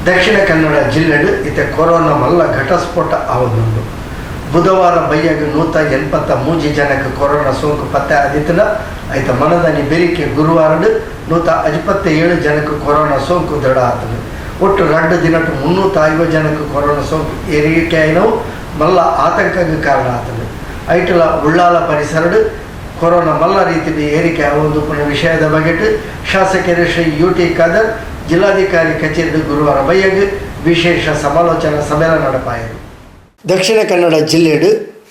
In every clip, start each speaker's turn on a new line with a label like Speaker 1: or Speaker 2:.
Speaker 1: ದಕ್ಷಿಣ ಕನ್ನಡ ಜಿಲ್ಲೆಡ್ ಇತ್ತೆ ಕೊರೋನಾ ಮಲ್ಲ ಘಟಸ್ಫೋಟ ಆವೊಂದುಂಡು. ಬುಧವಾರ ಬಯ್ಯಗ್ 183 ಜನಕ್ ಕೊರೋನಾ ಸೋಂಕು ಪತ್ತೆ ಆದಿತ್ತ್ಂಡ, ಐತ ಮನದಾನಿ ಬೆರಿಕ್ಕೆ ಗುರುವಾರಡ್ 157 ಜನಕ್ ಕೊರೋನಾ ಸೋಂಕು ದೃಢ ಆತ್ಂಡ್. ಒಟ್ಟು ರಡ್ಡ್ ದಿನಟ್ 350 ಜನಕ್ ಕೊರೋನಾ ಸೋಂಕು ಏರಿಕೆ ಆಯಿನವು ಮಲ್ಲ ಆತಂಕಗ್ ಕಾರಣ ಆತ್ಂಡ್. ಐಟ್ಲ ಉಳ್ಳಾಲ ಪರಿಸರಡ್ ಕೊರೋನಾ ಮಲ್ಲ ರೀತಿಡ್ ಏರಿಕೆ ಆವೊಂದುಪ್ಪುನ ವಿಷಯದ ಬಗೆಟ್ ಶಾಸಕೆರ್ ಶ್ರೀ ಯು ಟಿ ಖಾದರ್ ಜಿಲ್ಲಾಧಿಕಾರಿ ಕಚೇರಿಡ್ ಗುರುವಾರ ಬಯ್ಯಗ್ ವಿಶೇಷ ಸಮಾಲೋಚನಾ ಸಭೆಲ ನಡಪಾಯೆರ್. ದಕ್ಷಿಣ ಕನ್ನಡ ಜಿಲ್ಲೆಡ್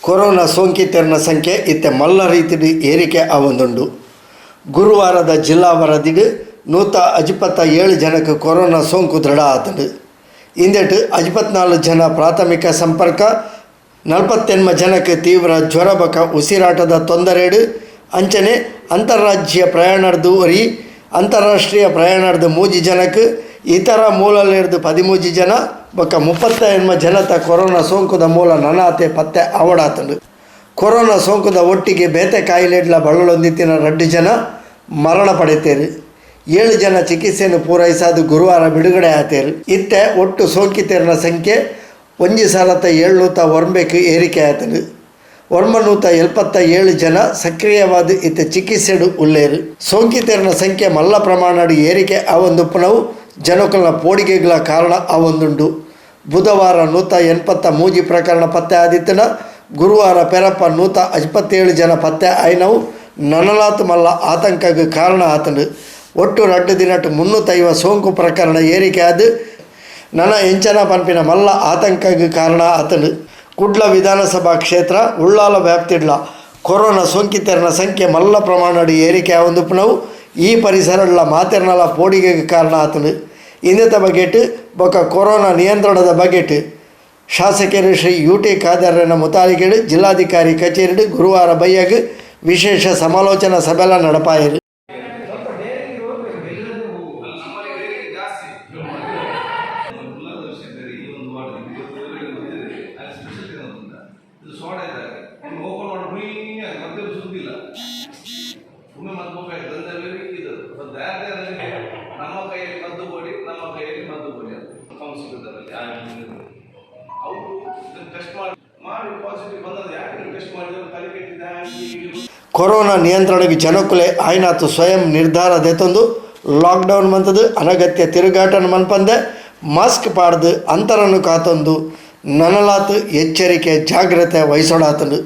Speaker 1: ಕೊರೋನಾ ಸೋಂಕಿತೆರ್ನ ಸಂಖ್ಯೆ ಇತ್ತೆ ಮಲ್ಲ ರೀತಿಡ್ ಏರಿಕೆ ಆವೊಂದುಂಡು. ಗುರುವಾರದ ಜಿಲ್ಲಾ ವರದಿಡ್ 157 ಜನಕ್ ಕೊರೋನಾ ಸೋಂಕು ದೃಢ ಆತ್ಂಡ್. ಇಂದೆಟ್ 54 ಜನ ಪ್ರಾಥಮಿಕ ಸಂಪರ್ಕ, 48 ಜನಕ್ ತೀವ್ರ ಜ್ವರ ಬೊಕ ಉಸಿರಾಟದ ತೊಂದರೆಡ್ ಅಂಚನೆ ಅಂತಾರಾಜ್ಯ ಪ್ರಯಾಣರ್ದ್ ಒರಿ, ಅಂತಾರಾಷ್ಟ್ರೀಯ ಪ್ರಯಾಣರ್ದ್ ಮೂಜಿ ಜನಕ್, ಇತರ ಮೂಲಲೆರ್ದ್ 13 ಜನ ಬೊಕ 39 ಜನತ ಕೊರೋನಾ ಸೋಂಕುದ ಮೂಲ ನನಾತೆ ಪತ್ತೆ ಆವಡಾತ್ಂಡ್. ಕೊರೋನಾ ಸೋಂಕುದ ಒಟ್ಟಿಗೆ ಬೇತೆ ಕಾಯಿಲೆಡ್ಲ ಬಳಲೊಂದಿತ್ತಿನ ರಡ್ಡ್ ಜನ ಮರಣ ಪಡೆತೆರ್. ಏಳು ಜನ ಚಿಕಿತ್ಸೆನ್ ಪೂರೈಸಾದ್ ಗುರುವಾರ ಬಿಡುಗಡೆ ಆತೆರ್. ಇತ್ತೆ ಒಟ್ಟು ಸೋಂಕಿತೆರ್ನ ಸಂಖ್ಯೆ 1709ಕ್ ಏರಿಕೆ ಆತ್ಂಡ್. 977 ಜನ ಸಕ್ರಿಯವಾದ್ ಇತ್ತೆ ಚಿಕಿತ್ಸೆಡ್ ಉಲ್ಲೆರ್. ಸೋಂಕಿತೆರ್ನ ಸಂಖ್ಯೆ ಮಲ್ಲ ಪ್ರಮಾಣಡ್ ಏರಿಕೆ ಆವೊಂದುಪ್ಪುನವು ಜನಕುಲ್ನ ಪೋಡಿಗೆಗಳ ಕಾರಣ ಆವೊಂದುಂಡು. ಬುಧವಾರ 183 ಪ್ರಕರಣ ಪತ್ತೆ ಆದಿತ್ತ್ಂಡ, ಗುರುವಾರ ಪೆರಪ್ಪ 157 ಜನ ಪತ್ತೆ ಆಯಿನವು ನನಲಾತ್ ಮಲ್ಲ ಆತಂಕಗ್ ಕಾರಣ ಆತ್ಂಡ್. ಒಟ್ಟು ರಡ್ಡ್ ದಿನಟ್ 350 ಸೋಂಕು ಪ್ರಕರಣ ಏರಿಕೆ ಆದ್ ನನ ಎಂಚನ ಪನ್ಪಿನ ಮಲ್ಲ ಆತಂಕಗ್ ಕಾರಣ ಆತ್ಂಡ್. ಕುಡ್ಲ ವಿಧಾನಸಭಾ ಕ್ಷೇತ್ರ ಉಳ್ಳಾಲ ವ್ಯಾಪ್ತಿಡ್ಲ ಕೊರೋನಾ ಸೋಂಕಿತೆರ್ನ ಸಂಖ್ಯೆ ಮಲ್ಲ ಪ್ರಮಾಣಡ್ ಏರಿಕೆ ಆವೊಂದುಪ್ಪುನವು ಈ ಪರಿಸರಡ್ಲ ಮಾತೆರ್ನಲ ಪೋಡಿಗೆಗ್ ಕಾರಣ ಆತ್ಂಡ್. ಇಂದೆತ ಬಗೆಟ್ ಬೊಕ ಕೊರೋನಾ ನಿಯಂತ್ರಣದ ಬಗೆಟ್ ಶಾಸಕೆರ್ ಶ್ರೀ ಯು ಟಿ ಖಾದರ್ರೆನ ಮುತಾಲಿಕೆಡ್ ಜಿಲ್ಲಾಧಿಕಾರಿ ಕಚೇರಿಡ್ ಗುರುವಾರ ಬಯ್ಯಗ್ ವಿಶೇಷ ಸಮಾಲೋಚನಾ ಸಭೆಲ ನಡಪಾಯೆರ್.
Speaker 2: ನಮ್ಮಲ್ಲಿ ಬೇರೆ ಜಾಸ್ತಿ ಉಳ್ಳಾಲದ ವಿಷಯ ಬೇರೆ. ಈ ಒಂದು ವಾರ್ಡ್ ನಿಮ್ಗೆ ಗೊತ್ತಿದೆ, ಗೊತ್ತಿದೆ. ಅಲ್ಲಿ ಸ್ಪೆಷಲ್ ಏನು ಅಂತ, ಇದು ಸೋಡಾ ಇದ್ದಾಗ ಒಮ್ಮೆ ಓಪನ್ ಮಾಡಿ ಹುಯ್ ಅಂತ ಮತ್ತೆ ಸುದ್ದಿಲ್ಲ. ಒಮ್ಮೆ ಮತ್ತೆ ಮೊಬೈಲ್ ದಂಧೆ ಬೇರೆ ಇದು. ಬೇರೆ ನಮ್ಮ ಕೈಯಲ್ಲಿ ಮದ್ದು ಕೊಡಿ, ನಮ್ಮ ಕೈಯಲ್ಲಿ ಮದ್ದು ಕೊಡಿ ಅಂತ ಕೌನ್ಸಿಲ್. ಅವರು ಟೆಸ್ಟ್ ಮಾಡಿ ಮಾಡಿ ಪಾಸಿಟಿವ್ ಬಂದದ್ದು. ಯಾಕೆ ನೀವು ಟೆಸ್ಟ್ ಮಾಡಿದ್ರೆ ತಲೆ ಕೆಟ್ಟಿದೆ, ಹಾಗೆ ಹೀಗೆ.
Speaker 1: ಕೊರೋನಾ ನಿಯಂತ್ರಣಕ್ಕೆ ಜನಕುಲೆ ಆಯ್ನಾತ್ ಸ್ವಯಂ ನಿರ್ಧಾರ ದೆತೊಂದು ಲಾಕ್ಡೌನ್ ಮಂತದು ಅನಗತ್ಯ ತಿರುಗಾಟನ ಮನ್ಪಂದೆ, ಮಾಸ್ಕ್ ಪಾಡ್ದು, ಅಂತರನ್ನು ಕಾತೊಂದು ನನಲಾತ್ ಎಚ್ಚರಿಕೆ ಜಾಗ್ರತೆ ವಹಿಸೋಡಾತಂಡು.